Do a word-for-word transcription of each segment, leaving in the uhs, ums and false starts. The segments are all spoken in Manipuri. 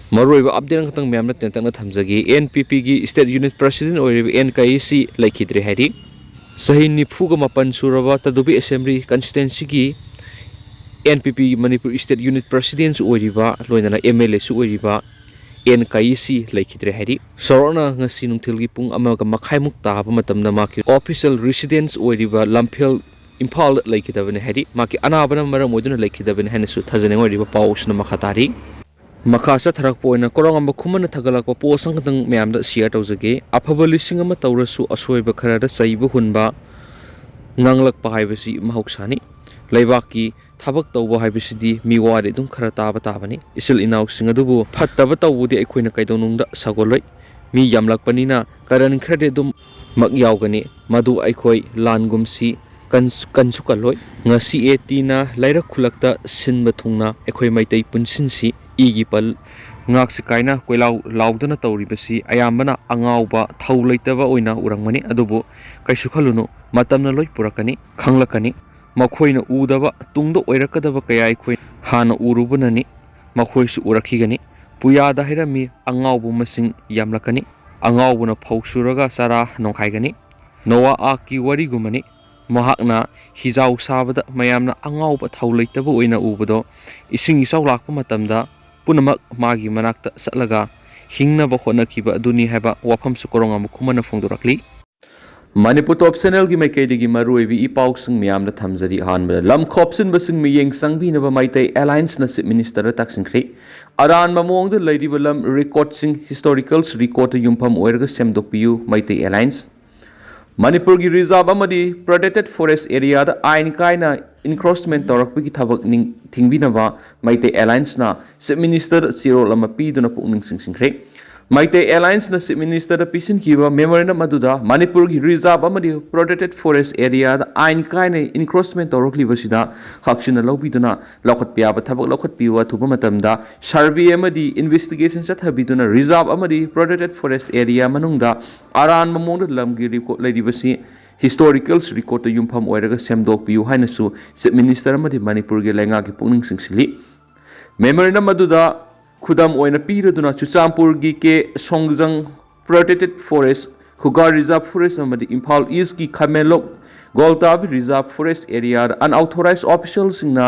ꯃꯔꯨꯑꯣꯏꯕ ꯑꯞꯗꯦꯠ ꯑꯃꯈꯛꯇꯪ ꯃꯌꯥꯝꯅ ꯇꯦꯟꯇꯛꯅ ꯊꯝꯖꯒꯦ꯫ ꯑꯦꯟ ꯄꯤ ꯄꯤꯒꯤ ꯁ꯭ꯇꯦꯠ ꯌꯨꯅꯤꯠ ꯄ꯭ꯔꯁꯤꯗꯦꯟ ꯑꯣꯏꯔꯤꯕ ꯑꯦꯟ ꯀꯥꯏꯁꯤ ꯂꯩꯈꯤꯗ꯭ꯔꯦ ꯍꯥꯏꯔꯤ꯫ ꯆꯍꯤ ꯅꯤꯐꯨꯒ ꯃꯥꯄꯟ ꯁꯨꯔꯕ ꯇꯗꯨꯕꯤ ꯑꯦꯁꯦꯝꯕ꯭ꯂꯤ ꯀꯟꯁꯇꯤꯇ꯭ꯋꯦꯟꯁꯤꯒꯤ ꯑꯦꯟ ꯄꯤ ꯄꯤ ꯃꯅꯤꯄꯨꯔ ꯁ꯭ꯇꯦꯠ ꯌꯨꯅꯤꯠ ꯄ꯭ꯔꯁꯤꯗꯦꯟꯁꯨ ꯑꯣꯏꯔꯤꯕ, ꯂꯣꯏꯅꯅ ꯑꯦꯝ ꯑꯦꯜ ꯑꯦꯁꯨ ꯑꯣꯏꯔꯤꯕ ꯑꯦꯟ ꯀꯥꯏꯁꯤ ꯂꯩꯈꯤꯗ꯭ꯔꯦ ꯍꯥꯏꯔꯤ꯫ ꯆꯥꯎꯔꯥꯛꯅ ꯉꯁꯤ ꯅꯨꯡꯊꯤꯜꯒꯤ ꯄꯨꯡ ꯑꯃꯒ ꯃꯈꯥꯏꯃꯨꯛ ꯇꯥꯕ ꯃꯇꯝꯗ ꯃꯍꯥꯛꯀꯤ ꯑꯣꯐꯤꯁꯤꯌꯦꯜ ꯔꯤꯁꯤꯗꯦꯟꯁ ꯑꯣꯏꯔꯤꯕ ꯂꯝꯐꯦꯜ ꯏꯝꯐꯥꯜꯗ ꯂꯩꯈꯤꯗꯕꯅꯤ ꯍꯥꯏꯔꯤ꯫ ꯃꯍꯥꯛꯀꯤ ꯑꯅꯥꯕꯅ ꯃꯔꯝ ꯑꯣꯏꯗꯨꯅ ꯂꯩꯈꯤꯗꯕꯅꯤ ꯍꯥꯏꯅꯁꯨ ꯊꯥꯖꯅꯤꯡꯉꯥꯏ ꯑꯣꯏꯔꯤꯕ ꯄꯥꯎꯁꯤꯅ ꯃꯈꯥ ꯇꯥꯔꯤ꯫ ꯃꯈꯥ ꯆꯠꯊꯔꯛꯄ ꯑꯣꯏꯅ ꯀꯣꯔꯧꯉꯥꯟꯕ ꯈꯨꯃꯟꯅ ꯊꯥꯒꯠꯂꯛꯄ ꯄꯣꯁ ꯑꯃꯈꯛꯇꯪ ꯃꯌꯥꯝꯗ ꯁꯤꯌꯔ ꯇꯧꯖꯒꯦ꯫ ꯑꯐꯕ ꯂꯤꯁꯤꯡ ꯑꯃ ꯇꯧꯔꯁꯨ ꯑꯁꯣꯏꯕ ꯈꯔꯗ ꯆꯩꯕ ꯍꯨꯟꯕ, ꯉꯥꯡꯂꯛꯄ ꯍꯥꯏꯕꯁꯤ ꯃꯍꯧꯁꯥꯅꯤ꯫ ꯂꯩꯕꯥꯛꯀꯤ ꯊꯕꯛ ꯇꯧꯕ ꯍꯥꯏꯕꯁꯤꯗꯤ ꯃꯤꯋꯥꯗꯤ ꯑꯗꯨꯝ ꯈꯔ ꯇꯥꯕ ꯇꯥꯕꯅꯤ꯫ ꯏꯆꯤꯜ ꯏꯅꯥꯎꯁꯤꯡ ꯑꯗꯨꯕꯨ ꯐꯠꯇꯕ ꯇꯧꯕꯗꯤ ꯑꯩꯈꯣꯏꯅ ꯀꯩꯗꯧꯅꯨꯡꯗ ꯁꯥꯒꯣꯜꯂꯣꯏ꯫ ꯃꯤ ꯌꯥꯝꯂꯛꯄꯅꯤꯅ ꯀꯔꯟ ꯈꯔꯗꯤ ꯑꯗꯨꯝ ꯃꯛ ꯌꯥꯎꯒꯅꯤ꯫ ꯃꯗꯨ ꯑꯩꯈꯣꯏ ꯂꯥꯟꯒꯨꯝꯁꯤ ꯀꯟ-, ꯀꯟꯁꯨ ꯀꯜꯂꯣꯏ꯫ ꯉꯁꯤ ꯑꯦ ꯇꯤꯅ ꯂꯩꯔꯛ ꯈꯨꯜꯂꯛꯇ ꯁꯤꯟꯕ ꯊꯨꯡꯅ ꯑꯩꯈꯣꯏ ꯃꯩꯇꯩ ꯄꯨꯟꯁꯤꯟꯁꯤ ꯏꯒꯤ ꯄꯜ ꯉꯥꯛꯁꯤ ꯀꯥꯏꯅ ꯀꯣꯏꯂꯥꯎ ꯂꯥꯎꯗꯨꯅ ꯇꯧꯔꯤꯕꯁꯤ ꯑꯌꯥꯝꯕꯅ ꯑꯉꯥꯎꯕ ꯊꯧ ꯂꯩꯇꯕ ꯑꯣꯏꯅ ꯎꯔꯝꯒꯅꯤ꯫ ꯑꯗꯨꯕꯨ ꯀꯩꯁꯨ ꯈꯜꯂꯨꯅꯨ, ꯃꯇꯝꯅ ꯂꯣꯏ ꯄꯨꯔꯛꯀꯅꯤ, ꯈꯪꯂꯛꯀꯅꯤ꯫ ꯃꯈꯣꯏꯅ ꯎꯗꯕ ꯇꯨꯡꯗ ꯑꯣꯏꯔꯛꯀꯗꯕ ꯀꯌꯥ ꯑꯩꯈꯣꯏ ꯍꯥꯟꯅ ꯎꯔꯨꯕꯅꯅꯤ꯫ ꯃꯈꯣꯏꯁꯨ ꯎꯔꯛꯈꯤꯒꯅꯤ꯫ ꯄꯨꯌꯥꯗ ꯍꯥꯏꯔꯝꯃꯤ, "ꯑꯉꯥꯎꯕ ꯃꯁꯤꯡ ꯌꯥꯝꯂꯛꯀꯅꯤ꯫ ꯑꯉꯥꯎꯕꯅ ꯐꯧ ꯁꯨꯔꯒ ꯆꯔꯥ ꯅꯣꯡꯈꯥꯏꯒꯅꯤ"꯫ ꯅꯣꯋꯥ ꯑꯥꯔꯛꯀꯤ ꯋꯥꯔꯤꯒꯨꯝꯕꯅꯤ꯫ ꯃꯍꯥꯛꯅ ꯍꯤꯖꯥꯎ ꯁꯥꯕꯗ ꯃꯌꯥꯝꯅ ꯑꯉꯥꯎꯕ ꯊꯧ ꯂꯩꯇꯕ ꯑꯣꯏꯅ ꯎꯕꯗꯣ, ꯏꯁꯤꯡ ꯏꯆꯥꯎ ꯂꯥꯛꯄ ꯃꯇꯝꯗ ꯄꯨꯝꯅꯃꯛ ꯃꯥꯒꯤ ꯃꯅꯥꯛꯇ ꯆꯠꯂꯒ ꯍꯤꯡꯅꯕ ꯍꯣꯠꯅꯈꯤꯕ ꯑꯗꯨꯅꯤ ꯍꯥꯏꯕ ꯋꯥꯐꯝꯁꯨ ꯀꯣꯔꯧꯉꯥꯟꯕ ꯈꯨꯃꯟꯅ ꯐꯣꯡꯗꯣꯔꯛꯂꯤ꯫ ꯃꯅꯤꯄꯨꯔ ꯇꯣꯞ ꯆꯦꯅꯦꯜꯒꯤ ꯃꯥꯏꯀꯩꯗꯒꯤ ꯃꯔꯨꯑꯣꯏꯕ ꯏ ꯄꯥꯎꯁꯤꯡ ꯃꯌꯥꯝꯗ ꯊꯝꯖꯔꯤ꯫ ꯑꯍꯥꯟꯕꯗ, ꯂꯝ ꯈꯣꯞꯆꯤꯟꯕꯁꯤꯡ ꯃꯤꯠꯌꯦꯡ ꯆꯪꯕꯤꯅꯕ ꯃꯩꯇꯩ ꯑꯦꯂꯥꯏꯟꯁꯅ ꯆꯤꯐ ꯃꯤꯅꯤꯁꯇꯔꯗ ꯇꯛꯁꯤꯟꯈ꯭ꯔꯦ꯫ ꯑꯔꯥꯟꯕ ꯃꯑꯣꯡꯗ ꯂꯩꯔꯤꯕ ꯂꯝ ꯔꯦꯀꯣꯔꯗꯁꯤꯡ ꯍꯤꯁꯇꯣꯔꯤꯀꯦꯜꯁ ꯔꯦꯀꯣꯔꯗꯇ ꯌꯨꯝꯐꯝ ꯑꯣꯏꯔꯒ ꯁꯦꯝꯗꯣꯛꯄꯤꯌꯨ, ꯃꯩꯇꯩ ꯑꯦꯂꯥꯏꯟꯁ꯫ ꯃꯅꯤꯄꯨꯔꯒꯤ ꯔꯤꯖꯥꯔꯚ ꯑꯃꯗꯤ ꯄ꯭ꯔꯣꯇꯦꯛꯇꯦꯗ ꯐꯣꯔꯦꯁ ꯑꯦꯔꯤꯌꯥꯗ ꯑꯥꯏꯟ ꯀꯥꯏꯅ ꯏꯟꯀ꯭ꯔꯣꯆꯃꯦꯟ ꯇꯧꯔꯛꯄꯒꯤ ꯊꯕꯛ ꯅꯤꯡ-, ꯊꯤꯡꯕꯤꯅꯕ ꯃꯩꯇꯩ ꯑꯦꯂꯥꯏꯟꯁꯅ ꯆꯤꯐ ꯃꯤꯅꯤꯁꯇꯔꯗ ꯆꯦꯔꯣꯜ ꯑꯃ ꯄꯤꯗꯨꯅ ꯄꯨꯛꯅꯤꯡ ꯆꯤꯡꯁꯤꯟꯈ꯭ꯔꯦ꯫ ꯃꯩꯇꯩ ꯑꯦꯂꯥꯏꯟꯁꯅ ꯆꯤꯐ ꯃꯤꯅꯤꯁꯇꯔꯗ ꯄꯤꯁꯤꯟꯈꯤꯕ ꯃꯦꯃꯣꯔꯦꯟꯗꯝ ꯑꯗꯨꯗ ꯃꯅꯤꯄꯨꯔꯒꯤ ꯔꯤꯖꯥꯔꯚ ꯑꯃꯗꯤ ꯄ꯭ꯔꯣꯇꯦꯛꯇꯦꯗ ꯐꯣꯔꯦꯁ ꯑꯦꯔꯤꯌꯥꯗ ꯑꯥꯏꯟ ꯀꯥꯏꯅ ꯏꯟꯀ꯭ꯔꯣꯆꯃꯦꯟ ꯇꯧꯔꯛꯂꯤꯕꯁꯤꯗ ꯍꯛꯆꯤꯟꯅ ꯂꯧꯕꯤꯗꯨꯅ ꯂꯧꯈꯠꯄ ꯌꯥꯕ ꯊꯕꯛ ꯂꯧꯈꯠꯄꯤꯌꯨ꯫ ꯑꯊꯨꯕ ꯃꯇꯝꯗ ꯁꯔꯚꯦ ꯑꯃꯗꯤ ꯏꯟꯚꯦꯁꯇꯤꯒꯦꯁꯟ ꯆꯠꯊꯕꯤꯗꯨꯅ ꯔꯤꯖꯥꯔꯚ ꯑꯃꯗꯤ ꯄ꯭ꯔꯣꯇꯦꯛꯇꯦꯗ ꯐꯣꯔꯦꯁ ꯑꯦꯔꯤꯌꯥ ꯃꯅꯨꯡꯗ ꯑꯔꯥꯟꯕ ꯃꯑꯣꯡꯗ ꯂꯝꯒꯤ ꯔꯦꯀꯣꯔꯗ ꯂꯩꯔꯤꯕꯁꯤ ꯍꯤꯁꯇꯣꯔꯤꯀꯦꯜꯁ ꯔꯦꯀꯣꯔꯗꯇ ꯌꯨꯝꯐꯝ ꯑꯣꯏꯔꯒ ꯁꯦꯝꯗꯣꯛꯄꯤꯌꯨ ꯍꯥꯏꯅꯁꯨ ꯆꯤꯐ ꯃꯤꯅꯤꯁꯇꯔ ꯑꯃꯗꯤ ꯃꯅꯤꯄꯨꯔꯒꯤ ꯂꯩꯉꯥꯛꯀꯤ ꯄꯨꯛꯅꯤꯡ ꯆꯤꯡꯁꯤꯜꯂꯤ꯫ ꯃꯦꯃꯣꯔꯦꯟꯗꯝ ꯑꯗꯨꯗ ꯈꯨꯗꯝ ꯑꯣꯏꯅ ꯄꯤꯔꯗꯨꯅ ꯆꯨꯔꯆꯥꯟꯄꯨꯔꯒꯤ ꯀꯦ ꯁꯣꯡꯖꯪ Protected Forest, ꯈꯨꯒꯥ Reserve Forest ꯑꯃꯗꯤ ꯏꯝꯐꯥꯜ ꯏꯁꯀꯤ ꯈꯥꯃꯦꯟꯂꯣꯛ ꯒꯣꯜꯇꯥꯕꯤ Reserve Forest areaꯗ unauthorized officialꯁꯤꯡꯅ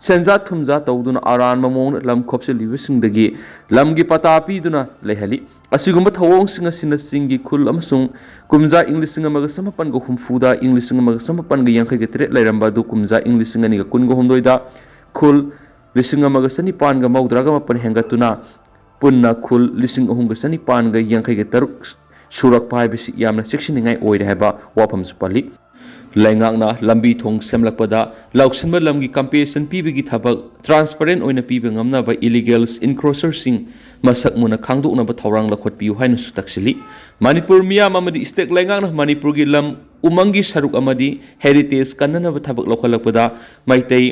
ꯁꯦꯟꯖꯥ ꯊꯨꯝꯖꯥ ꯇꯧꯗꯨꯅ ꯑꯔꯥꯟꯕ ꯃꯑꯣꯡꯗ ꯂꯝ ꯈꯣꯞꯆꯤꯜꯂꯤꯕꯁꯤꯡꯗꯒꯤ ꯂꯝꯒꯤ ꯄꯇꯥ ꯄꯤꯗꯨꯅ ꯂꯩꯍꯜꯂꯤ꯫ ꯑꯁꯤꯒꯨꯝꯕ ꯊꯧꯑꯣꯡꯁꯤꯡ ꯑꯁꯤꯅ ꯆꯤꯡꯒꯤ ꯈꯨꯜ ꯑꯃꯁꯨꯡ ꯀꯨꯝꯖꯥ ꯏꯪ ꯂꯤꯁꯤꯡ ꯑꯃꯒ ꯆꯃꯥꯄꯟꯒ ꯍꯨꯝꯐꯨꯗ ꯏꯪ ꯂꯤꯁꯤꯡ ꯑꯃꯒ ꯆꯃꯥꯄꯟꯒ ꯌꯥꯡꯈꯩꯒ ꯇꯔꯦꯠ ꯂꯩꯔꯝꯕ ꯑꯗꯨ ꯀꯨꯝꯖꯥ ꯏꯪ ꯂꯤꯁꯤꯡ ꯑꯅꯤꯒ ꯀꯨꯟꯒ ꯍꯨꯝꯗꯣꯏꯗ ꯈꯨꯜ ꯂꯤꯁꯤꯡ ꯑꯃꯒ ꯆꯅꯤꯄꯥꯟꯒ ꯃꯧꯗ꯭ꯔꯥꯒ ꯃꯥꯄꯟ ꯍꯦꯟꯒꯠꯇꯨꯅ ꯄꯨꯟꯅ ꯈꯨꯜ ꯂꯤꯁꯤꯡ ꯑꯍꯨꯝꯒ ꯆꯅꯤꯄꯥꯟꯒ ꯌꯥꯡꯈꯩꯒ ꯇꯔꯨꯛ ꯁꯨꯔꯛꯄ ꯍꯥꯏꯕꯁꯤ ꯌꯥꯝꯅ ꯆꯦꯛꯁꯤꯟꯅꯤꯡꯉꯥꯏ ꯑꯣꯏꯔꯦ ꯍꯥꯏꯕ ꯋꯥꯐꯝꯁꯨ ꯄꯜꯂꯤ꯫ ꯂꯩꯉꯥꯛꯅ ꯂꯝꯕꯤ ꯊꯣꯡ ꯁꯦꯝꯂꯛꯄꯗ ꯂꯧꯁꯤꯟꯕ ꯂꯝꯒꯤ compensation ꯄꯤꯕꯒꯤ ꯊꯕꯛ transparent ꯑꯣꯏꯅ ꯄꯤꯕ ꯉꯝꯅꯕ illegal encroacherꯁꯤꯡ ꯃꯁꯛ ꯃꯨꯟꯅ ꯈꯪꯗꯣꯛꯅꯕ ꯊꯧꯔꯥꯡ ꯂꯧꯈꯠꯄꯤꯌꯨ ꯍꯥꯏꯅꯁꯨ ꯇꯛꯁꯤꯜꯂꯤ꯫ ꯃꯅꯤꯄꯨꯔ ꯃꯤꯌꯥꯝ ꯑꯃꯗꯤ state ꯂꯩꯉꯥꯛꯅ ꯃꯅꯤꯄꯨꯔꯒꯤ ꯂꯝ ꯎꯃꯪꯒꯤ ꯁꯔꯨꯛ ꯑꯃꯗꯤ heritage ꯀꯟꯅꯅꯕ ꯊꯕꯛ ꯂꯧꯈꯠꯂꯛꯄꯗ ꯃꯩꯇꯩ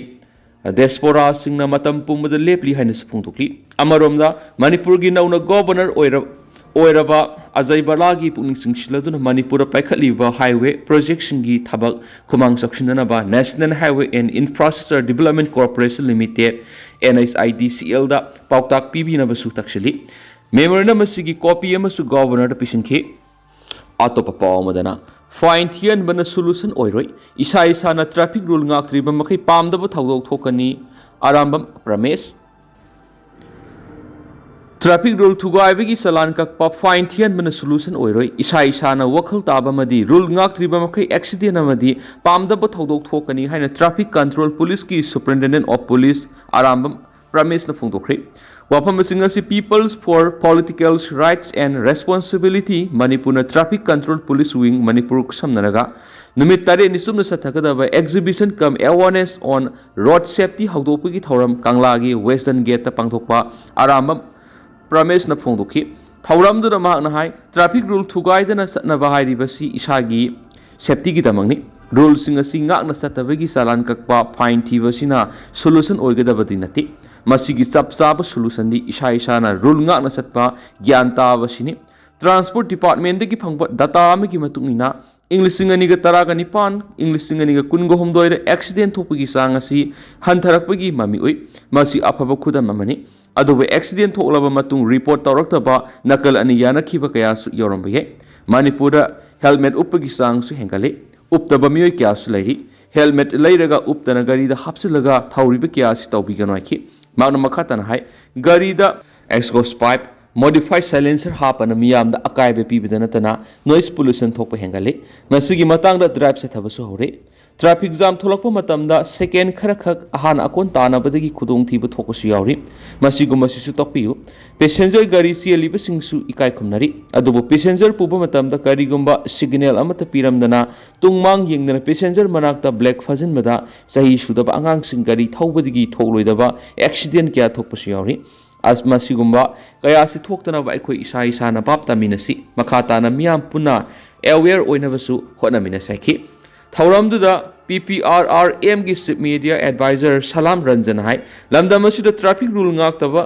diasporaꯁꯤꯡꯅ ꯃꯇꯝ ꯄꯨꯝꯕꯗ ꯂꯦꯞꯂꯤ ꯍꯥꯏꯅꯁꯨ ꯐꯣꯡꯗꯣꯛꯂꯤ꯫ ꯑꯃꯔꯣꯝꯗ, ꯃꯅꯤꯄꯨꯔꯒꯤ ꯅꯧꯅ governor ꯑꯣꯏꯔ-, ꯑꯣꯏꯔꯕ ꯑꯖꯌ ꯚꯜꯂꯥꯒꯤ ꯄꯨꯛꯅꯤꯡ ꯆꯤꯡꯁꯤꯜꯂꯗꯨꯅ ꯃꯅꯤꯄꯨꯔꯗ ꯄꯥꯏꯈꯠꯂꯤꯕ highway projectꯁꯤꯡꯒꯤ ꯊꯕꯛ ꯈꯨꯃꯥꯡ ꯆꯥꯎꯁꯤꯟꯅꯅꯕ National Highway and Infrastructure Development Corporation Limited, NHIDCLꯗ ꯄꯥꯎꯇꯥꯛ ꯄꯤꯕꯤꯅꯕꯁꯨ ꯇꯛꯁꯤꯜꯂꯤ꯫ Memorandum ꯑꯁꯤꯒꯤ copy ꯑꯃꯁꯨ governorꯗ ꯄꯤꯁꯤꯟꯈꯤ꯫ ꯑꯇꯣꯞꯄ ꯄꯥꯎ ꯑꯃꯗꯅ, fine ꯊꯤꯍꯟꯕꯅ solution ꯑꯣꯏꯔꯣꯏ, ꯏꯁꯥ ꯏꯁꯥꯅ traffic rule ꯉꯥꯛꯇ꯭ꯔꯤꯕ ꯃꯈꯩ ꯄꯥꯝꯗꯕ ꯊꯧꯗꯣꯛ ꯊꯣꯛꯀꯅꯤ, ꯑꯔꯥꯝꯕꯝ ꯄ꯭ꯔꯃꯦꯁ꯫ Traffic rule ꯊꯨꯒꯥꯏꯕꯒꯤ ꯆꯂꯥꯟ ꯀꯛꯄ, fine ꯊꯤꯍꯟꯕꯅ solution ꯑꯣꯏꯔꯣꯏ, ꯏꯁꯥ ꯏꯁꯥꯅ ꯋꯥꯈꯜ ꯇꯥꯕ ꯑꯃꯗꯤ rule ꯉꯥꯛꯇ꯭ꯔꯤꯕ ꯃꯈꯩ accident ꯑꯃꯗꯤ ꯄꯥꯝꯗꯕ ꯊꯧꯗꯣꯛ ꯊꯣꯛꯀꯅꯤ ꯍꯥꯏꯅ Traffic Control Policeꯀꯤ Superintendent of Police Arambam ꯄ꯭ꯔꯃꯦꯁꯅ ꯐꯣꯡꯗꯣꯛꯈ꯭ꯔꯦ꯫ ꯋꯥꯐꯝꯁꯤꯡ ꯑꯁꯤ People's for Political Rights and Responsibility, ꯃꯅꯤꯄꯨꯔꯅ Traffic Control Police Wing Manipur ꯈꯨꯠꯁꯝꯅꯔꯒ ꯅꯨꯃꯤꯠ ꯇꯔꯦꯠꯅꯤ ꯆꯨꯞꯅ ꯆꯠꯊꯒꯗꯕ exhibition cum awareness on road safety ꯍꯧꯗꯣꯛꯄꯒꯤ ꯊꯧꯔꯝ ꯀꯪꯂꯥꯒꯤ Western Gateꯇ ꯄꯥꯡꯊꯣꯛꯄ ꯑꯔꯥꯝꯕꯝ ꯄ꯭ꯔꯃꯦꯁꯅ ꯐꯣꯡꯗꯣꯛꯈꯤ꯫ ꯊꯧꯔꯝꯗꯨꯗ ꯃꯍꯥꯛꯅ ꯍꯥꯏ, traffic rule ꯊꯨꯒꯥꯏꯗꯅ ꯆꯠꯅꯕ ꯍꯥꯏꯔꯤꯕꯁꯤ ꯏꯁꯥꯒꯤ safetyꯒꯤꯗꯃꯛꯅꯤ꯫ Ruleꯁꯤꯡ ꯑꯁꯤ ꯉꯥꯛꯅ ꯆꯠꯇꯕꯒꯤ ꯆꯂꯥꯟ ꯀꯛꯄ, fine ꯊꯤꯕꯁꯤꯅ solution ꯑꯣꯏꯒꯗꯕꯗꯤ ꯅꯠꯇꯦ꯫ ꯃꯁꯤꯒꯤ ꯆꯞ ꯆꯥꯕ solutionꯗꯤ ꯏꯁꯥ ꯏꯁꯥꯅ rule ꯉꯥꯛꯅ ꯆꯠꯄ, ꯒ꯭ꯌꯥꯟ ꯇꯥꯕꯁꯤꯅꯤ꯫ Transport Departmentꯗꯒꯤ ꯐꯪꯕ data ꯑꯃꯒꯤ ꯃꯇꯨꯡ ꯏꯟꯅ, ꯏꯪ ꯂꯤꯁꯤꯡ ꯑꯅꯤꯒ ꯇꯔꯥꯒ ꯅꯤꯄꯥꯟ, ꯏꯪ ꯂꯤꯁꯤꯡ ꯑꯅꯤꯒ ꯀꯨꯟꯒ ꯍꯨꯝꯗꯣꯏꯗ accident ꯊꯣꯛꯄꯒꯤ ꯆꯥꯡ ꯑꯁꯤ ꯍꯟꯊꯔꯛꯄꯒꯤ ꯃꯃꯤ ꯎꯏ꯫ ꯃꯁꯤ ꯑꯐꯕ ꯈꯨꯗꯝ ꯑꯃꯅꯤ꯫ ꯑꯗꯨꯕꯨ ꯑꯦꯛꯁꯤꯗꯦꯟ ꯊꯣꯛꯂꯕ ꯃꯇꯨꯡ ꯔꯤꯄꯣꯔꯠ ꯇꯧꯔꯛꯇꯕ ꯅꯀꯜ ꯑꯅꯤ ꯌꯥꯅꯈꯤꯕ ꯀꯌꯥꯁꯨ ꯌꯥꯎꯔꯝꯕ ꯌꯥꯏ꯫ ꯃꯅꯤꯄꯨꯔꯗ ꯍꯦꯜꯃꯦꯠ ꯎꯞꯄꯒꯤ ꯆꯥꯡꯁꯨ ꯍꯦꯟꯒꯠꯂꯤ꯫ ꯎꯞꯇꯕ ꯃꯤꯑꯣꯏ ꯀꯌꯥꯁꯨ ꯂꯩꯔꯤ꯫ ꯍꯦꯜꯃꯦꯠ ꯂꯩꯔꯒ ꯎꯞꯇꯅ ꯒꯥꯔꯤꯗ ꯍꯥꯞꯆꯤꯜꯂꯒ ꯊꯧꯔꯤꯕ ꯀꯌꯥ ꯑꯁꯤ ꯇꯧꯕꯤꯒꯅꯨ ꯍꯥꯏꯈꯤ꯫ ꯃꯍꯥꯛꯅ ꯃꯈꯥ ꯇꯥꯅ ꯍꯥꯏ, ꯒꯥꯔꯤꯗ exhaust pipe, modified silencer ꯍꯥꯞꯄꯅ ꯃꯤꯌꯥꯝꯗ ꯑꯀꯥꯏꯕ ꯄꯤꯕꯗ ꯅꯠꯇꯅ noise pollution ꯊꯣꯛꯄ ꯍꯦꯟꯒꯠꯂꯤ꯫ ꯃꯁꯤꯒꯤ ꯃꯇꯥꯡꯗ ꯗ꯭ꯔꯥꯏꯚ ꯆꯠꯊꯕꯁꯨ ꯍꯧꯔꯦ꯫ ꯇ꯭ꯔꯥꯐꯤꯛ ꯖꯥꯝ ꯊꯣꯛꯂꯛꯄ ꯃꯇꯝꯗ ꯁꯦꯀꯦꯟ ꯈꯔꯈꯛ ꯑꯍꯥꯟ ꯑꯀꯣꯟ ꯇꯥꯅꯕꯗꯒꯤ ꯈꯨꯗꯣꯡꯊꯤꯕ ꯊꯣꯛꯄꯁꯨ ꯌꯥꯎꯔꯤ꯫ ꯃꯁꯤꯒꯨꯝꯕꯁꯤꯁꯨ ꯇꯥꯛꯄꯤꯌꯨ꯫ ꯄꯦꯁꯦꯟꯖꯔ ꯒꯥꯔꯤ ꯆꯦꯜꯂꯤꯕꯁꯤꯡꯁꯨ ꯏꯀꯥꯏ ꯈꯨꯝꯅꯔꯤ꯫ ꯑꯗꯨꯕꯨ ꯄꯦꯁꯦꯟꯖꯔ ꯄꯨꯕ ꯃꯇꯝꯗ ꯀꯔꯤꯒꯨꯝꯕ ꯁꯤꯒꯅꯦꯜ ꯑꯃꯠꯇ ꯄꯤꯔꯝꯗꯅ ꯇꯨꯡ ꯃꯥꯡ ꯌꯦꯡꯗꯅ ꯄꯦꯁꯦꯟꯖꯔ ꯃꯅꯥꯛꯇ ꯕ꯭ꯔꯦꯛ ꯐꯥꯖꯤꯟꯕꯗ ꯆꯍꯤ ꯁꯨꯗꯕ ꯑꯉꯥꯡꯁꯤꯡ ꯒꯥꯔꯤ ꯊꯧꯕꯗꯒꯤ ꯊꯣꯛꯂꯣꯏꯗꯕ ꯑꯦꯛꯁꯤꯗꯦꯟ ꯀꯌꯥ ꯊꯣꯛꯄꯁꯨ ꯌꯥꯎꯔꯤ꯫ ꯑꯁ, ꯃꯁꯤꯒꯨꯝꯕ ꯀꯌꯥ ꯑꯁꯤ ꯊꯣꯛꯇꯅꯕ ꯑꯩꯈꯣꯏ ꯏꯁꯥ ꯏꯁꯥꯅ ꯚꯥꯞ ꯇꯥꯃꯤꯟꯅꯁꯤ꯫ ꯃꯈꯥ ꯇꯥꯅ ꯃꯤꯌꯥꯝ ꯄꯨꯟꯅ ꯑꯦꯋꯦꯌꯔ ꯑꯣꯏꯅꯕꯁꯨ ꯍꯣꯠꯅꯃꯤꯟꯅꯁꯤ ꯍꯥꯏꯈꯤ꯫ ꯊꯧꯔꯝꯗꯨꯗ ꯄꯤ ꯄꯤ ꯑꯥꯔ ꯑꯥꯔ ꯑꯦꯝꯒꯤ ꯆꯤꯐ ꯃꯤꯗꯤꯌꯥ ꯑꯦꯗꯚꯥꯏꯖꯔ ꯁꯂꯥꯝ ꯔꯟꯖꯟ ꯍꯥꯏ, ꯂꯝꯗꯝ ꯑꯁꯤꯗ ꯇ꯭ꯔꯥꯐꯤꯛ ꯔꯨꯜ ꯉꯥꯛꯇꯕ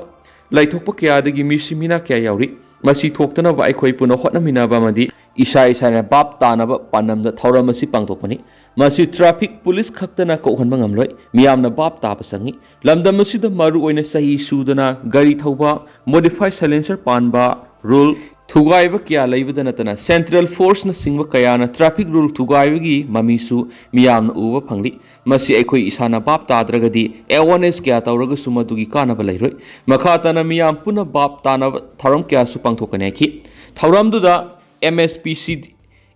ꯂꯩꯊꯣꯛꯄ ꯀꯌꯥꯗꯒꯤ ꯃꯤꯁꯤ ꯃꯤꯅꯥ ꯀꯌꯥ ꯌꯥꯎꯔꯤ꯫ ꯃꯁꯤ ꯊꯣꯛꯇꯅꯕ ꯑꯩꯈꯣꯏ ꯄꯨꯟꯅ ꯍꯣꯠꯅꯃꯤꯟꯅꯕ ꯑꯃꯗꯤ ꯏꯁꯥ ꯏꯁꯥꯅ ꯚꯥꯞ ꯇꯥꯅꯕ ꯄꯥꯟꯗꯝꯗ ꯊꯧꯔꯝ ꯑꯁꯤ ꯄꯥꯡꯊꯣꯛꯄꯅꯤ꯫ ꯃꯁꯤ ꯇ꯭ꯔꯥꯐꯤꯛ ꯄꯨꯂꯤꯁ ꯈꯛꯇꯅ ꯀꯣꯛꯍꯟꯕ ꯉꯝꯂꯣꯏ꯫ ꯃꯤꯌꯥꯝꯅ ꯚꯥꯞ ꯇꯥꯕ ꯆꯪꯏ꯫ ꯂꯝꯗꯝ ꯑꯁꯤꯗ ꯃꯔꯨꯑꯣꯏꯅ ꯆꯍꯤ ꯁꯨꯗꯅ ꯒꯥꯔꯤ ꯊꯧꯕ, ꯃꯣꯗꯤꯐꯥꯏ ꯁꯥꯏꯂꯦꯟꯁꯔ ꯄꯥꯟꯕ, ꯔꯨꯜ ꯊꯨꯒꯥꯏꯕ ꯀꯌꯥ ꯂꯩꯕꯗ ꯅꯠꯇꯅ ꯁꯦꯟꯇ꯭ꯔꯦꯜ ꯐꯣꯔꯁꯅꯆꯤꯡꯕ ꯀꯌꯥꯅ ꯇ꯭ꯔꯥꯐꯤꯛ ꯔꯨꯜ ꯊꯨꯒꯥꯏꯕꯒꯤ ꯃꯃꯤꯁꯨ ꯃꯤꯌꯥꯝꯅ ꯎꯕ ꯐꯪꯂꯤ꯫ ꯃꯁꯤ ꯑꯩꯈꯣꯏ ꯏꯁꯥꯅ ꯚꯥꯞ ꯇꯥꯗ꯭ꯔꯒꯗꯤ ꯑꯦꯋꯥꯔꯅꯦꯁ ꯀꯌꯥ ꯇꯧꯔꯒꯁꯨ ꯃꯗꯨꯒꯤ ꯀꯥꯟꯅꯕ ꯂꯩꯔꯣꯏ꯫ ꯃꯈꯥ ꯇꯥꯅ ꯃꯤꯌꯥꯝ ꯄꯨꯟꯅ ꯚꯥꯞ ꯇꯥꯅꯕ ꯊꯧꯔꯝ ꯀꯌꯥꯁꯨ ꯄꯥꯡꯊꯣꯛꯀꯅꯤ ꯍꯥꯏꯈꯤ꯫ ꯊꯧꯔꯝꯗꯨꯗ ꯑꯦꯝ ꯑꯦꯁ ꯄꯤ ꯁꯤ,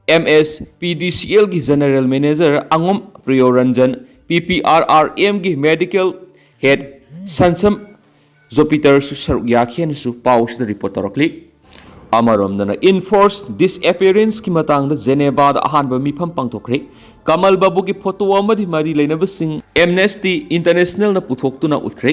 ꯑꯦꯝ ꯑꯦꯁ ꯄꯤ ꯗꯤ ꯁꯤ ꯑꯦꯜꯒꯤ ꯖꯦꯅꯔꯦꯜ ꯃꯦꯅꯦꯖꯔ ꯑꯉꯣꯝ ꯄ꯭ꯔꯤꯌꯣꯔꯟꯖꯟ, ꯄꯤ ꯄꯤ ꯑꯥꯔ ꯑꯥꯔ ꯑꯦꯝꯒꯤ ꯃꯦꯗꯤꯀꯦꯜ ꯍꯦꯗ ꯁꯟꯁꯝ ꯖꯣꯄꯤꯇꯔꯁꯨ ꯁꯔꯨꯛ ꯌꯥꯈꯤ ꯍꯥꯏꯅꯁꯨ ꯄꯥꯎꯁꯤꯗ ꯔꯤꯄꯣꯔꯠ ꯇꯧꯔꯛꯂꯤ꯫ ꯑꯃꯔꯣꯝꯗꯅ, enforced disappearanceꯀꯤ ꯃꯇꯥꯡꯗ ꯖꯦꯅꯦꯚꯥꯗ ꯑꯍꯥꯟꯕ ꯃꯤꯐꯝ ꯄꯥꯡꯊꯣꯛꯈ꯭ꯔꯦ꯫ ꯀꯃꯜ ꯕꯥꯕꯨꯒꯤ ꯐꯣꯇꯣ ꯑꯃꯗꯤ ꯃꯔꯤ ꯂꯩꯅꯕꯁꯤꯡ ꯑꯦꯝꯅꯦꯁꯇꯤ ꯏꯟꯇꯔꯅꯦꯁꯅꯦꯜꯅ ꯄꯨꯊꯣꯛꯇꯨꯅ ꯎꯠꯈ꯭ꯔꯦ꯫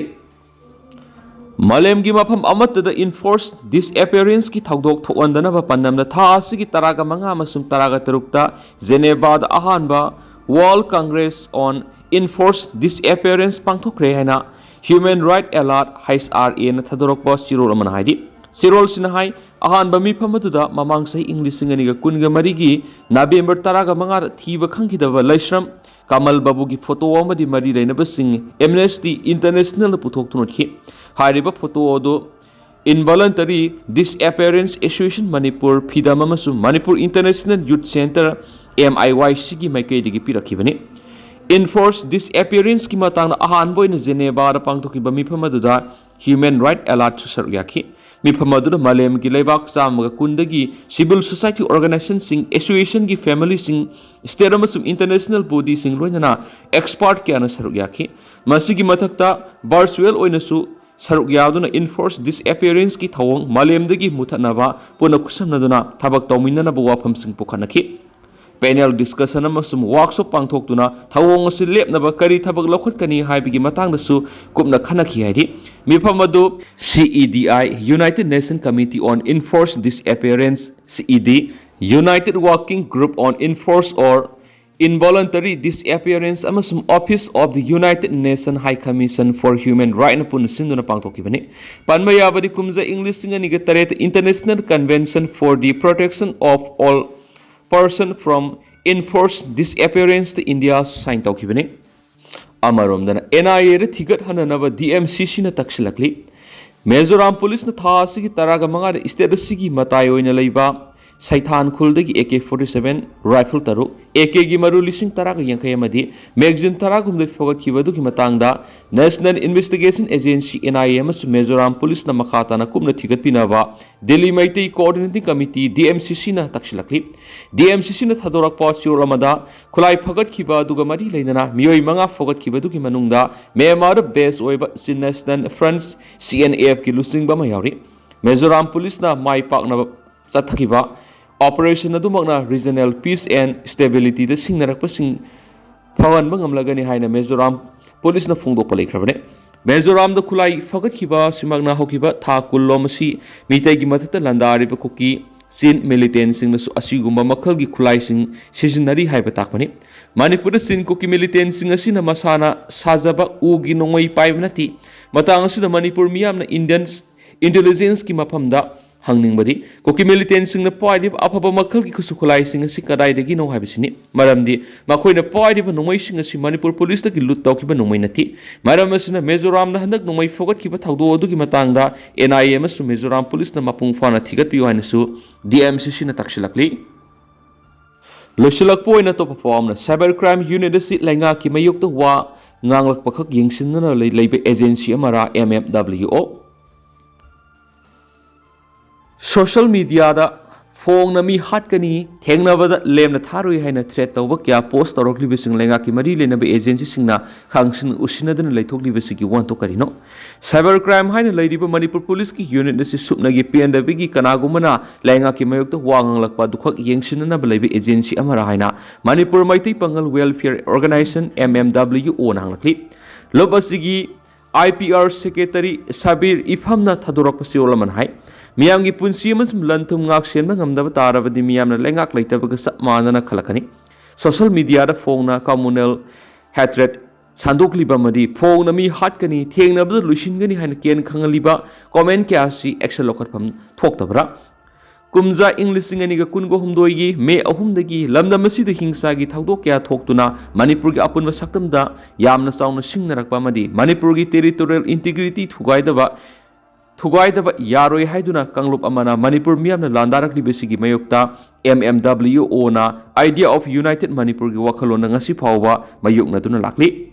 ꯃꯥꯂꯦꯝꯒꯤ ꯃꯐꯝ ꯑꯃꯠꯇꯗ enforced disappearanceꯀꯤ ꯊꯧꯗꯣꯛ ꯊꯣꯛꯍꯟꯗꯅꯕ ꯄꯥꯟꯗꯝꯗ ꯊꯥ ꯑꯁꯤꯒꯤ ꯇꯔꯥꯒ ꯃꯉꯥ ꯑꯃꯁꯨꯡ ꯇꯔꯥꯒ ꯇꯔꯨꯛꯇ ꯖꯦꯅꯦꯚꯥꯗ ꯑꯍꯥꯟꯕ World Congress on Enforced Disappearance ꯄꯥꯡꯊꯣꯛꯈ꯭ꯔꯦ ꯍꯥꯏꯅ Human Rights Alert, H R ꯑꯦꯅ ꯊꯥꯗꯣꯔꯛꯄ ꯆꯦꯔꯣꯜ ꯑꯃꯅ ꯍꯥꯏꯔꯤ꯫ ꯆꯦꯔꯣꯜꯁꯤꯅ ꯍꯥꯏ, ꯑꯍꯥꯟꯕ ꯃꯤꯐꯝ ꯑꯗꯨꯗ ꯃꯃꯥꯡ ꯆꯍꯤ ꯏꯪ ꯂꯤꯁꯤꯡ ꯑꯅꯤꯒ ꯀꯨꯟꯒ ꯃꯔꯤꯒꯤ ꯅꯕꯦꯝꯕꯔ ꯇꯔꯥꯒ ꯃꯉꯥꯗ ꯊꯤꯕ ꯈꯪꯈꯤꯗꯕ ꯂꯩꯁ꯭ꯔꯝ ꯀꯃꯜ ꯕꯥꯕꯨꯒꯤ ꯐꯣꯇꯣ ꯑꯃꯗꯤ ꯃꯔꯤ ꯂꯩꯅꯕꯁꯤꯡ ꯑꯦꯝꯅꯦꯁꯇꯤ ꯏꯟꯇꯔꯅꯦꯁꯅꯦꯜꯗ ꯄꯨꯊꯣꯛꯇꯨꯅ ꯎꯠꯈꯤ꯫ ꯍꯥꯏꯔꯤꯕ ꯐꯣꯇꯣ ꯑꯗꯨ Involuntary Disappearance Association Manipur, ꯐꯤꯗꯝ ꯑꯃꯁꯨꯡ Manipur International Youth Centre, M I Y C ꯒꯤ ꯃꯥꯏꯀꯩꯗꯒꯤ ꯄꯤꯔꯛꯈꯤꯕꯅꯤ꯫ Enforced disappearanceꯀꯤ ꯃꯇꯥꯡꯗ ꯑꯍꯥꯟꯕ ꯑꯣꯏꯅ ꯖꯦꯅꯦꯚꯥꯗ ꯄꯥꯡꯊꯣꯛꯈꯤꯕ ꯃꯤꯐꯝ ꯑꯗꯨꯗ Human Right Alertꯁꯨ ꯁꯔꯨꯛ ꯌꯥꯈꯤ꯫ ꯃꯤꯐꯝ ꯑꯗꯨꯗ ꯃꯥꯂꯦꯝꯒꯤ ꯂꯩꯕꯥꯛ ꯆꯥꯝꯃꯒ ꯀꯨꯟꯗꯒꯤ civil society organizationꯁꯤꯡ, associationꯒꯤ familyꯁꯤꯡ, state ꯑꯃꯁꯨꯡ international bodyꯁꯤꯡ, ꯂꯣꯏꯅꯅ expert ꯀꯌꯥꯅ ꯁꯔꯨꯛ ꯌꯥꯈꯤ꯫ ꯃꯁꯤꯒꯤ ꯃꯊꯛꯇ virtual ꯑꯣꯏꯅꯁꯨ ꯁꯔꯨꯛ ꯌꯥꯗꯨꯅ enforced disappearanceꯀꯤ ꯊꯧꯑꯣꯡ ꯃꯥꯂꯦꯝꯗꯒꯤ ꯃꯨꯊꯠꯅꯕ ꯄꯨꯟꯅ ꯈꯨꯠꯁꯝꯅꯗꯨꯅ ꯊꯕꯛ ꯇꯧꯃꯤꯟꯅꯅꯕ ꯋꯥꯐꯝꯁꯤꯡ ꯄꯨꯈꯠꯅꯈꯤ꯫ Panel discussion ꯑꯃꯁꯨꯡ workshop ꯄꯥꯡꯊꯣꯛꯇꯨꯅ ꯊꯧꯑꯣꯡ ꯑꯁꯤ ꯂꯦꯞꯅꯕ ꯀꯔꯤ ꯊꯕꯛ ꯂꯧꯈꯠꯀꯅꯤ ꯍꯥꯏꯕꯒꯤ ꯃꯇꯥꯡꯗꯁꯨ ꯀꯨꯞꯅ ꯈꯟꯅꯈꯤ ꯍꯥꯏꯔꯤ꯫ ꯃꯤꯐꯝ ꯑꯗꯨ C E D I, United Nations Committee on Enforced Disappearance, C E D, United Working Group on Enforced or Involuntary Disappearance ꯑꯃꯁꯨꯡ Office of the United Nations High Commission for Human Rightsꯅ ꯄꯨꯟꯅ ꯁꯤꯟꯗꯨꯅ ꯄꯥꯡꯊꯣꯛꯈꯤꯕꯅꯤ꯫ ꯄꯟꯕ ꯌꯥꯕꯗꯤ, ꯀꯨꯝꯖꯥ ꯏꯪ ꯂꯤꯁꯤꯡ ꯑꯅꯤꯒ ꯇꯔꯦꯠꯇ International Convention for the Protection of All Persons from Enforced Disappearanceꯇ ꯏꯟꯗꯤꯌꯥ sign ꯇꯧꯈꯤꯕꯅꯤ꯫ ꯑꯃꯔꯣꯝꯗꯅ, N I Aꯗ ꯊꯤꯒꯠꯍꯟꯅꯅꯕ D M C Cꯅ ꯇꯛꯁꯤꯜꯂꯛꯂꯤ꯫ Mizoram ꯄꯨꯂꯤꯁꯅ ꯊꯥ ꯑꯁꯤꯒꯤ ꯇꯔꯥꯒ ꯃꯉꯥꯗ state ꯑꯁꯤꯒꯤ ꯃꯇꯥꯏ ꯑꯣꯏꯅ ꯂꯩꯕ ꯁꯩꯊꯥꯟ ꯈꯨꯜꯗꯒꯤ A K forty seven rifle ꯇꯔꯨꯛ, AKꯒꯤ ꯃꯔꯨ ꯂꯤꯁꯤꯡ ꯇꯔꯥꯒ ꯌꯥꯡꯈꯩ ꯑꯃꯗꯤ magazine ꯇꯔꯥꯍꯨꯝꯗꯣꯏ ꯐꯥꯒꯠꯈꯤꯕ ꯑꯗꯨꯒꯤ ꯃꯇꯥꯡꯗ National Investigation Agency, N I A, ꯑꯃꯁꯨꯡ ꯃꯤꯖꯣꯔꯥꯝ ꯄꯨꯂꯤꯁꯅ ꯃꯈꯥ ꯇꯥꯅ ꯀꯨꯞꯅ ꯊꯤꯒꯠꯄꯤꯅꯕ Delhi Meitei Coordinating Committee, D M C Cꯅ ꯇꯛꯁꯤꯜꯂꯛꯂꯤ꯫ D M C Cꯅ ꯊꯥꯗꯣꯔꯛꯄ ꯆꯦꯔꯣꯜ ꯑꯃꯗ, ꯈꯨꯠꯂꯥꯏ ꯐꯒꯠꯈꯤꯕ ꯑꯗꯨꯒ ꯃꯔꯤ ꯂꯩꯅꯅ ꯃꯤꯑꯣꯏ ꯃꯉꯥ ꯐꯒꯠꯈꯤꯕ ꯑꯗꯨꯒꯤ ꯃꯅꯨꯡꯗ ꯃ꯭ꯌꯥꯟꯃꯥꯔꯗ base ꯑꯣꯏꯕ Chin National Front, C N F ꯀꯤ ꯂꯨꯆꯤꯡꯕ ꯑꯃ ꯌꯥꯎꯔꯤ꯫ ꯃꯤꯖꯣꯔꯥꯝ ꯄꯨꯂꯤꯁꯅ ꯃꯥꯏ ꯄꯥꯛꯅꯕ ꯆꯠꯊꯈꯤꯕ operation ꯑꯗꯨꯃꯛꯅ regional peace and stabilityꯗ ꯁꯤꯡꯅꯔꯛꯄꯁꯤꯡ ꯐꯍꯟꯕ ꯉꯝꯂꯒꯅꯤ ꯍꯥꯏꯅ ꯃꯤꯖꯣꯔꯥꯝ ꯄꯨꯂꯤꯁꯅ ꯐꯣꯡꯗꯣꯛꯄ ꯂꯩꯈ꯭ꯔꯕꯅꯤ꯫ ꯃꯤꯖꯣꯔꯥꯝꯗ ꯈꯨꯠꯂꯥꯏ ꯐꯒꯠꯈꯤꯕ ꯑꯁꯤꯃꯛꯅ ꯍꯧꯈꯤꯕ ꯊꯥ ꯀꯨꯟꯂꯣꯝ ꯑꯁꯤ ꯃꯤꯇꯩꯒꯤ ꯃꯊꯛꯇ ꯂꯥꯟꯗꯥꯔꯤꯕ ꯀꯨꯀꯤ ꯆꯤꯟ militantꯁꯤꯡꯅꯁꯨ ꯑꯁꯤꯒꯨꯝꯕ ꯃꯈꯜꯒꯤ ꯈꯨꯠꯂꯥꯏꯁꯤꯡ ꯁꯤꯖꯤꯟꯅꯔꯤ ꯍꯥꯏꯕ ꯇꯥꯛꯄꯅꯤ꯫ ꯃꯅꯤꯄꯨꯔꯗ ꯆꯤꯟ ꯀꯨꯀꯤ militantꯁꯤꯡ ꯑꯁꯤꯅ ꯃꯁꯥꯅ ꯁꯥꯖꯕ ꯎꯒꯤ ꯅꯣꯡꯃꯩ ꯄꯥꯏꯕ ꯅꯠꯇꯦ꯫ ꯃꯇꯥꯡ ꯑꯁꯤꯗ ꯃꯅꯤꯄꯨꯔ ꯃꯤꯌꯥꯝꯅ Indian intelligenceꯀꯤ ꯃꯐꯝꯗ ꯍꯪꯅꯤꯡꯕꯗꯤ ꯀꯨꯀꯤ ꯃꯤꯂꯤꯇꯦꯟꯁꯤꯡꯅ ꯄꯥꯏꯔꯤꯕ ꯑꯐꯕ ꯃꯈꯜꯒꯤ ꯈꯨꯠꯁꯨ ꯈꯨꯠꯂꯥꯏꯁꯤꯡ ꯑꯁꯤ ꯀꯗꯥꯏꯗꯒꯤꯅꯣ ꯍꯥꯏꯕꯁꯤꯅꯤ꯫ ꯃꯔꯝꯗꯤ ꯃꯈꯣꯏꯅ ꯄꯥꯏꯔꯤꯕ ꯅꯣꯡꯃꯩꯁꯤꯡ ꯑꯁꯤ ꯃꯅꯤꯄꯨꯔ ꯄꯨꯂꯤꯁꯇꯒꯤ ꯂꯨꯠ ꯇꯧꯈꯤꯕ ꯅꯣꯡꯃꯩ ꯅꯠꯇꯦ꯫ ꯃꯔꯝ ꯑꯁꯤꯅ ꯃꯤꯖꯣꯔꯥꯝꯗ ꯍꯟꯗꯛ ꯅꯣꯡꯃꯩ ꯐꯥꯒꯠꯈꯤꯕ ꯊꯧꯗꯣꯛ ꯑꯗꯨꯒꯤ ꯃꯇꯥꯡꯗ ꯑꯦꯟ ꯑꯥꯏ ꯑꯦ ꯑꯃꯁꯨꯡ ꯃꯤꯖꯣꯔꯥꯝ ꯄꯨꯂꯤꯁꯅ ꯃꯄꯨꯡ ꯐꯥꯅ ꯊꯤꯒꯠꯄꯤꯌꯨ ꯍꯥꯏꯅꯁꯨ ꯗꯤ ꯑꯦꯝ ꯁꯤ ꯁꯤꯅ ꯇꯛꯁꯤꯜꯂꯛꯂꯤ꯫ ꯂꯣꯏꯁꯤꯜꯂꯛꯄ ꯑꯣꯏꯅ ꯑꯇꯣꯞꯄ ꯄꯥꯎ ꯑꯃꯅ, ꯁꯥꯏꯕꯔ ꯀ꯭ꯔꯥꯏꯝ ꯌꯨꯅꯤꯠ ꯑꯁꯤ ꯂꯩꯉꯥꯛꯀꯤ ꯃꯥꯌꯣꯛꯇ ꯋꯥ ꯉꯥꯡꯂꯛꯄꯈꯛ ꯌꯦꯡꯁꯤꯟꯗꯨꯅ ꯂꯩ-, ꯂꯩꯕ ꯑꯦꯖꯦꯟꯁꯤ ꯑꯃꯔꯥ, ꯑꯦꯝ ꯑꯦꯝ ꯗꯕ꯭ꯂꯤꯎ ꯑꯣ꯫ ꯁꯣꯁꯤꯌꯦꯜ ꯃꯤꯗꯤꯌꯥꯗ ꯐꯣꯡꯅ ꯃꯤ ꯍꯥꯠꯀꯅꯤ, ꯊꯦꯡꯅꯕꯗ ꯂꯦꯝꯅ ꯊꯥꯔꯣꯏ ꯍꯥꯏꯅ ꯊ꯭ꯔꯦꯠ ꯇꯧꯕ ꯀꯌꯥ ꯄꯣꯁ ꯇꯧꯔꯛꯂꯤꯕꯁꯤꯡ ꯂꯩꯉꯥꯛꯀꯤ ꯃꯔꯤ ꯂꯩꯅꯕ ꯑꯦꯖꯦꯟꯁꯤꯁꯤꯡꯅ ꯈꯪꯁꯤꯟ ꯎꯁꯤꯟꯅꯗꯨꯅ ꯂꯩꯊꯣꯛꯂꯤꯕꯁꯤꯒꯤ ꯋꯥꯍꯟꯊꯣꯛ ꯀꯔꯤꯅꯣ? ꯁꯥꯏꯕꯔ ꯀ꯭ꯔꯥꯏꯝ ꯍꯥꯏꯅ ꯂꯩꯔꯤꯕ ꯃꯅꯤꯄꯨꯔ ꯄꯨꯂꯤꯁꯀꯤ ꯌꯨꯅꯤꯠ ꯑꯁꯤ ꯁꯨꯞꯅꯒꯤ ꯄꯦꯟꯗꯕꯒꯤ ꯀꯅꯥꯒꯨꯝꯕꯅ ꯂꯩꯉꯥꯛꯀꯤ ꯃꯥꯌꯣꯛꯇ ꯋꯥ ꯉꯥꯡꯂꯛꯄ ꯑꯗꯨꯈꯛ ꯌꯦꯡꯁꯤꯟꯅꯅꯕ ꯂꯩꯕ ꯑꯦꯖꯦꯟꯁꯤ ꯑꯃꯔꯥ ꯍꯥꯏꯅ Manipur Meitei Pangal welfare organization, M M W ꯑꯣꯅ ꯍꯪꯂꯛꯂꯤ꯫ ꯂꯨꯞ ꯑꯁꯤꯒꯤ I P R secretary Sabir ꯏꯐꯝꯅ ꯊꯥꯗꯣꯔꯛꯄ ꯆꯦꯔꯣꯜ ꯑꯃꯅ ꯍꯥꯏ, ꯃꯤꯌꯥꯝꯒꯤ ꯄꯨꯟꯁꯤ ꯑꯃꯁꯨꯡ ꯂꯟ ꯊꯨꯝ ꯉꯥꯛ ꯁꯦꯟꯕ ꯉꯝꯗꯕ ꯇꯥꯔꯕꯗꯤ ꯃꯤꯌꯥꯝꯅ ꯂꯩꯉꯥꯛ ꯂꯩꯇꯕꯒ ꯆꯞ ꯃꯥꯟꯅꯅ ꯈꯜꯂꯛꯀꯅꯤ꯫ ꯁꯣꯁꯤꯌꯦꯜ ꯃꯤꯗꯤꯌꯥꯗ ꯐꯣꯡꯅ ꯀꯝꯃꯨꯅꯦꯜ ꯍꯦꯇ꯭ꯔꯦꯠ ꯁꯟꯗꯣꯛꯂꯤꯕ ꯑꯃꯗꯤ ꯐꯣꯡꯅ ꯃꯤ ꯍꯥꯠꯀꯅꯤ, ꯊꯦꯡꯅꯕꯗ ꯂꯣꯏꯁꯤꯟꯒꯅꯤ ꯍꯥꯏꯅ ꯀꯦꯟ ꯈꯪꯍꯜꯂꯤꯕ ꯀꯣꯃꯦꯟ ꯀꯌꯥ ꯑꯁꯤ ꯑꯦꯛꯁꯟ ꯂꯧꯈꯠꯐꯝ ꯊꯣꯛꯇꯕ꯭ꯔꯥ? ꯀꯨꯝꯖꯥ ꯏꯪ ꯂꯤꯁꯤꯡ ꯑꯅꯤꯒ ꯀꯨꯟꯒ ꯍꯨꯝꯗꯣꯏꯒꯤ ꯃꯦ ꯑꯍꯨꯝꯗꯒꯤ ꯂꯝꯗꯝ ꯑꯁꯤꯗ ꯍꯤꯡꯁꯥꯒꯤ ꯊꯧꯗꯣꯛ ꯀꯌꯥ ꯊꯣꯛꯇꯨꯅ ꯃꯅꯤꯄꯨꯔꯒꯤ ꯑꯄꯨꯟꯕ ꯁꯛꯇꯝꯗ ꯌꯥꯝꯅ ꯆꯥꯎꯅ ꯁꯤꯡꯅꯔꯛꯄ ꯑꯃꯗꯤ ꯃꯅꯤꯄꯨꯔꯒꯤ ꯇꯦꯔꯤꯇꯣꯔꯤꯌꯦꯜ ꯏꯟꯇꯤꯒ꯭ꯔꯤꯇꯤ ꯊꯨꯒꯥꯏꯗꯕ, ꯊꯨꯒꯥꯏꯗꯕ ꯌꯥꯔꯣꯏ ꯍꯥꯏꯗꯨꯅ ꯀꯥꯡꯂꯨꯞ ꯑꯃꯅ ꯃꯅꯤꯄꯨꯔ ꯃꯤꯌꯥꯝꯅ ꯂꯥꯟꯗꯥꯔꯛꯂꯤꯕꯁꯤꯒꯤ ꯃꯥꯌꯣꯛꯇ M M W O Idea of United ꯃꯅꯤꯄꯨꯔꯒꯤ ꯋꯥꯈꯜꯂꯣꯟꯗ ꯉꯁꯤ ꯐꯥꯎꯕ ꯃꯥꯌꯣꯛꯅꯗꯨꯅ ꯂꯥꯛꯂꯤ꯫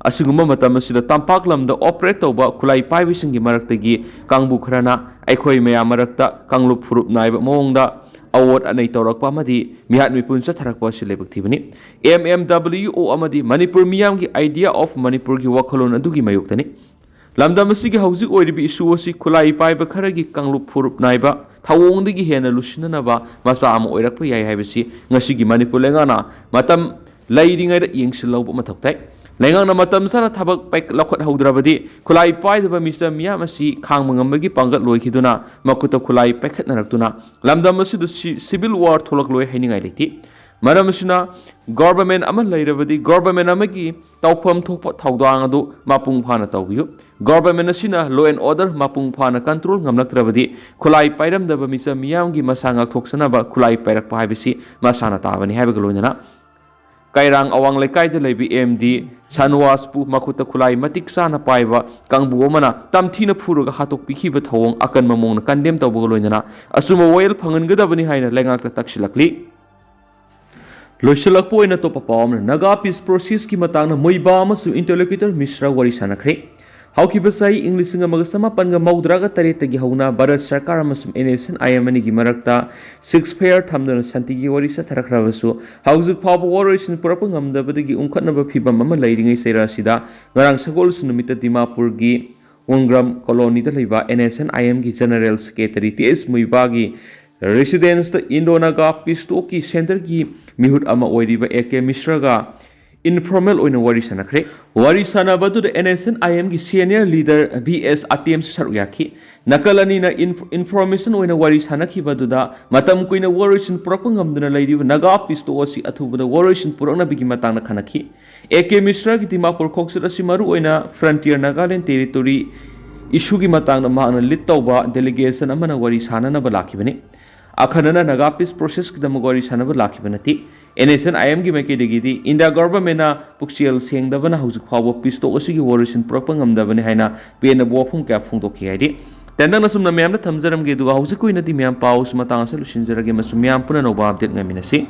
ꯑꯁꯤꯒꯨꯝꯕ ꯃꯇꯝ ꯑꯁꯤꯗ ꯇꯝꯄꯥꯛ ꯂꯝꯗ ꯑꯣꯄꯔꯦꯠ ꯇꯧꯕ ꯈꯨꯠꯂꯥꯏ ꯄꯥꯏꯕꯁꯤꯡꯒꯤ ꯃꯔꯛꯇꯒꯤ ꯀꯥꯡꯕꯨ ꯈꯔꯅ ꯑꯩꯈꯣꯏ ꯃꯌꯥꯝ ꯃꯔꯛꯇ ꯀꯥꯡꯂꯨꯞ ꯐꯨꯔꯨꯞ ꯅꯥꯏꯕ ꯃꯑꯣꯡꯗ ꯑꯋꯣꯠ ꯑꯅꯩ ꯇꯧꯔꯛꯄ ꯑꯃꯗꯤ ꯃꯤꯍꯥꯠ ꯃꯤꯄꯨꯟ ꯆꯠꯊꯔꯛꯄ ꯑꯁꯤ ꯂꯥꯏꯕꯛ ꯊꯤꯕꯅꯤ꯫ ꯑꯦꯝ ꯑꯦꯝ ꯗꯕ꯭ꯂꯤꯎ ꯑꯣ ꯑꯃꯗꯤ ꯃꯅꯤꯄꯨꯔ ꯃꯤꯌꯥꯝꯒꯤ Idea of ꯃꯅꯤꯄꯨꯔꯒꯤ ꯋꯥꯈꯜꯂꯣꯟ ꯑꯗꯨꯒꯤ ꯃꯥꯌꯣꯛꯇꯅꯤ꯫ ꯂꯝꯗꯝ ꯑꯁꯤꯒꯤ ꯍꯧꯖꯤꯛ ꯑꯣꯏꯔꯤꯕ ꯏꯁꯨ ꯑꯁꯤ ꯈꯨꯠꯂꯥꯏ ꯄꯥꯏꯕ ꯈꯔꯒꯤ ꯀꯥꯡꯂꯨꯞ ꯐꯨꯔꯨꯞ ꯅꯥꯏꯕ ꯊꯧꯑꯣꯡꯗꯒꯤ ꯍꯦꯟꯅ ꯂꯨꯁꯤꯟꯅꯅꯕ ꯃꯆꯥꯛ ꯑꯃ ꯑꯣꯏꯔꯛꯄ ꯌꯥꯏ ꯍꯥꯏꯕꯁꯤ ꯉꯁꯤꯒꯤ ꯃꯅꯤꯄꯨꯔ ꯂꯩꯉꯥꯛꯅ ꯃꯇꯝ ꯂꯩꯔꯤꯉꯩꯗ ꯌꯦꯡꯁꯤꯜꯍꯧꯕ ꯃꯊꯧ ꯇꯥꯏ꯫ ꯂꯩꯉꯥꯛꯅ ꯃꯇꯝ ꯆꯥꯅ ꯊꯕꯛ ꯄꯥꯏ-, ꯂꯧꯈꯠꯍꯧꯗ꯭ꯔꯕꯗꯤ ꯈꯨꯠꯂꯥꯏ ꯄꯥꯏꯗꯕ ꯃꯤꯆꯝ ꯃꯤꯌꯥꯝ ꯑꯁꯤ ꯈꯥꯡꯕ ꯉꯝꯕꯒꯤ ꯄꯥꯡꯒꯜ ꯂꯣꯏꯈꯤꯗꯨꯅ ꯃꯈꯨꯠꯇ ꯈꯨꯠꯂꯥꯏ ꯄꯥꯏꯈꯠꯅꯔꯛꯇꯨꯅ ꯂꯝꯗꯝ ꯑꯁꯤꯗ ꯁꯤ-, ꯁꯤꯚꯤꯜ ꯋꯥꯔ ꯊꯣꯛꯂꯛꯂꯣꯏ ꯍꯥꯏꯅꯤꯡꯉꯥꯏ ꯂꯩꯇꯦ꯫ ꯃꯔꯝ ꯑꯁꯤꯅ, ꯒꯣꯚꯔꯟꯃꯦꯟꯠ ꯑꯃ ꯂꯩꯔꯕꯗꯤ ꯒꯣꯚꯔꯟꯃꯦꯟꯠ ꯑꯃꯒꯤ ꯇꯧꯐꯝ ꯊꯣꯛꯄ ꯊꯧꯗꯥꯡ ꯑꯗꯨ ꯃꯄꯨꯡ ꯐꯥꯅ ꯇꯧꯕꯤꯌꯨ꯫ ꯒꯣꯚꯔꯟꯃꯦꯟꯠ ꯑꯁꯤꯅ law and order ꯃꯄꯨꯡ ꯐꯥꯅ ꯀꯟꯇ꯭ꯔꯣꯜ ꯉꯝꯂꯛꯇ꯭ꯔꯕꯗꯤ, ꯈꯨꯠꯂꯥꯏ ꯄꯥꯏꯔꯝꯗꯕ ꯃꯤꯆꯝ ꯃꯤꯌꯥꯝꯒꯤ ꯃꯁꯥ ꯉꯥꯛꯊꯣꯛꯆꯅꯕ ꯈꯨꯠꯂꯥꯏ ꯄꯥꯏꯔꯛꯄ ꯍꯥꯏꯕꯁꯤ ꯃꯁꯥꯅ ꯇꯥꯕꯅꯤ ꯍꯥꯏꯕꯒ ꯂꯣꯏꯅꯅ, ꯀꯩꯔꯥꯡ ꯑꯋꯥꯡ ꯂꯩꯀꯥꯏꯗ ꯂꯩꯕ ꯑꯦꯝ ꯗꯤ ꯁꯥꯅꯋꯥꯖꯄꯨ ꯃꯈꯨꯠꯇ ꯈꯨꯠꯂꯥꯏ ꯃꯇꯤꯛ ꯆꯥꯅ ꯄꯥꯏꯕ ꯀꯥꯡꯕꯨ ꯑꯃꯅ ꯇꯝꯊꯤꯅ ꯐꯨꯔꯒ ꯍꯥꯠꯇꯣꯛꯄꯤꯈꯤꯕ ꯊꯧꯑꯣꯡ ꯑꯀꯟꯕ ꯃꯑꯣꯡꯗ ꯀꯟꯗꯦꯝ ꯇꯧꯕꯒ ꯂꯣꯏꯅꯅ ꯑꯆꯨꯝꯕ ꯋꯥꯌꯦꯜ ꯐꯪꯍꯟꯒꯗꯕꯅꯤ ꯍꯥꯏꯅ ꯂꯩꯉꯥꯛꯇ ꯇꯛꯁꯤꯜꯂꯛꯂꯤ꯫ ꯂꯣꯏꯁꯤꯜꯂꯛꯄ ꯑꯣꯏꯅ ꯑꯇꯣꯞꯄ ꯄꯥꯎ ꯑꯃꯅ, ꯅꯥꯒꯥ ꯄꯤꯁ ꯄ꯭ꯔꯣꯁꯦꯁꯀꯤ ꯃꯇꯥꯡꯗ ꯃꯣꯏꯕꯥ ꯑꯃꯁꯨꯡ ꯏꯟꯇꯔꯂꯣꯀ꯭ꯌꯨꯇꯔ ꯃꯤꯁ꯭ꯔꯥ ꯋꯥꯔꯤ ꯁꯥꯟꯅꯈ꯭ꯔꯦ꯫ ꯍꯧꯈꯤꯕ ꯆꯍꯤ ꯏꯪ ꯂꯤꯁꯤꯡ ꯑꯃꯒ ꯆꯃꯥꯄꯟꯒ ꯃꯧꯗ꯭ꯔꯥꯒ ꯇꯔꯦꯠꯇꯒꯤ ꯍꯧꯅ ꯚꯥꯔꯠ ꯁꯔꯀꯥꯔ ꯑꯃꯁꯨꯡ N S N I M ꯑꯅꯤꯒꯤ ꯃꯔꯛꯇ ceasefire ꯊꯝꯗꯨꯅ ꯁꯥꯟꯇꯤꯒꯤ ꯋꯥꯔꯤ ꯆꯠꯊꯔꯛꯈ꯭ꯔꯕꯁꯨ, ꯍꯧꯖꯤꯛ ꯐꯥꯎꯕ ꯋꯥꯔꯣꯏꯁꯤꯟ ꯄꯨꯔꯛꯄ ꯉꯝꯗꯕꯗꯒꯤ ꯎꯪꯈꯠꯅꯕ ꯐꯤꯚꯝ ꯑꯃ ꯂꯩꯔꯤꯉꯩ ꯆꯩꯔꯥꯁꯤꯗ, ꯉꯔꯥꯡ ꯁꯒꯣꯜꯁꯦꯟ ꯅꯨꯃꯤꯠꯇ ꯗꯤꯃꯥꯄꯨꯔꯒꯤ ꯋꯨꯡꯒ꯭ꯔꯝ ꯀꯣꯂꯣꯅꯤꯗ ꯂꯩꯕ ꯑꯦꯟ ꯑꯦꯁ ꯑꯦꯟ ꯑꯥꯏ ꯑꯦꯝꯒꯤ ꯖꯦꯅꯔꯦꯜ ꯁꯦꯀ꯭ꯔꯦꯇꯔꯤ ꯇꯤ ꯑꯦꯁ ꯃꯨꯏꯕꯥꯒꯤ ꯔꯦꯁꯤꯗꯦꯟꯁꯇ ꯏꯟꯗꯣ ꯅꯥꯒꯥ ꯄꯤꯁ ꯇꯣꯛꯀꯤ ꯁꯦꯟꯇꯔꯒꯤ ꯃꯤꯍꯨꯠ ꯑꯃ ꯑꯣꯏꯔꯤꯕ ꯑꯦ ꯀꯦ ꯃꯤꯁ꯭ꯔꯥꯒ ꯏꯟꯐꯣꯔꯃꯦꯜ ꯑꯣꯏꯅ ꯋꯥꯔꯤ ꯁꯥꯟꯅꯈ꯭ꯔꯦ꯫ ꯋꯥꯔꯤ ꯁꯥꯟꯅꯕ ꯑꯗꯨꯗ ꯑꯦꯟ ꯑꯦꯁ ꯑꯦꯟ ꯑꯥꯏ ꯑꯦꯝꯒꯤ ꯁꯦꯅꯤꯌꯔ ꯂꯤꯗꯔ ꯚꯤ ꯑꯦꯁ ꯑꯇꯦꯝꯁꯨ ꯁꯔꯨꯛ ꯌꯥꯈꯤ꯫ ꯅꯥꯀꯜ ꯑꯅꯤꯅ ꯏꯟꯐ-, ꯏꯟꯐꯣꯔꯃꯦꯁꯟ ꯑꯣꯏꯅ ꯋꯥꯔꯤ ꯁꯥꯟꯅꯈꯤꯕ ꯑꯗꯨꯗ ꯃꯇꯝ ꯀꯨꯏꯅ ꯋꯥꯔꯣꯏꯁꯤꯟ ꯄꯨꯔꯛꯄ ꯉꯝꯗꯅ ꯂꯩꯔꯤꯕ ꯅꯥꯒꯥ ꯄꯤꯁ ꯇꯣꯛ ꯑꯁꯤ ꯑꯊꯨꯕꯗ ꯋꯥꯔꯣꯏꯁꯤꯟ ꯄꯨꯔꯛꯅꯕꯒꯤ ꯃꯇꯥꯡꯗ ꯈꯟꯅꯈꯤ꯫ ꯑꯦ ꯀꯦ ꯃꯤꯁ꯭ꯔꯥꯒꯤ ꯗꯤꯃꯥꯄꯨꯔ ꯈꯣꯡꯆꯠ ꯑꯁꯤ ꯃꯔꯨꯑꯣꯏꯅ ꯐ꯭ꯔꯟꯇꯤꯌꯔ ꯅꯥꯒꯥꯂꯦꯟ ꯇꯦꯔꯤꯇꯣꯔꯤ ꯏꯁꯨꯒꯤ ꯃꯇꯥꯡꯗ ꯃꯍꯥꯛꯅ ꯂꯤꯗ ꯇꯧꯕ ꯗꯦꯂꯤꯒꯦꯁꯟ ꯑꯃꯅ ꯋꯥꯔꯤ ꯁꯥꯟꯅꯅꯕ ꯂꯥꯛꯈꯤꯕꯅꯤ꯫ ꯑꯈꯟꯅꯅ ꯅꯥꯒꯥ ꯄꯤꯁ ꯄ꯭ꯔꯣꯁꯦꯁꯀꯤꯗꯃꯛ ꯋꯥꯔꯤ ꯁꯥꯟꯅꯕ ꯂꯥꯛꯈꯤꯕ ꯅꯠꯇꯦ꯫ ꯑꯦꯟ ꯑꯦꯁ ꯑꯦꯟ ꯑꯥꯏ ꯑꯦꯝꯒꯤ ꯃꯥꯏꯀꯩꯗꯒꯤꯗꯤ ꯏꯟꯗꯤꯌꯥ ꯒꯣꯚꯔꯟꯃꯦꯟꯠꯅ ꯄꯨꯛꯆꯦꯜ ꯁꯦꯡꯗꯕꯅ ꯍꯧꯖꯤꯛ ꯐꯥꯎꯕ ꯄꯤꯁ ꯇꯣꯛ ꯑꯁꯤꯒꯤ ꯋꯥꯔꯣꯏꯁꯤꯟ ꯄꯨꯔꯛꯄ ꯉꯝꯗꯕꯅꯤ ꯍꯥꯏꯅ ꯄꯦꯟꯗꯕ ꯋꯥꯐꯝ ꯀꯌꯥ ꯐꯣꯡꯗꯣꯛꯈꯤ ꯍꯥꯏꯔꯤ꯫ ꯇꯦꯟꯗꯪꯅ ꯁꯨꯝꯅ ꯃꯌꯥꯝꯗ ꯊꯝꯖꯔꯝꯒꯦ, ꯑꯗꯨꯒ ꯍꯧꯖꯤꯛꯀꯤ ꯑꯣꯏꯅꯗꯤ ꯃꯌꯥꯝ ꯄꯥꯎꯁꯤ ꯃꯇꯥꯡ ꯑꯁꯤꯗ ꯂꯣꯏꯁꯤꯟꯖꯔꯒꯦ ꯑꯃꯁꯨꯡ ꯃꯌꯥꯝ ꯄꯨꯟꯅ ꯑꯅꯧꯕ ꯑꯞꯗꯦꯠ ꯉꯥꯏꯃꯤꯟꯅꯁꯤ꯫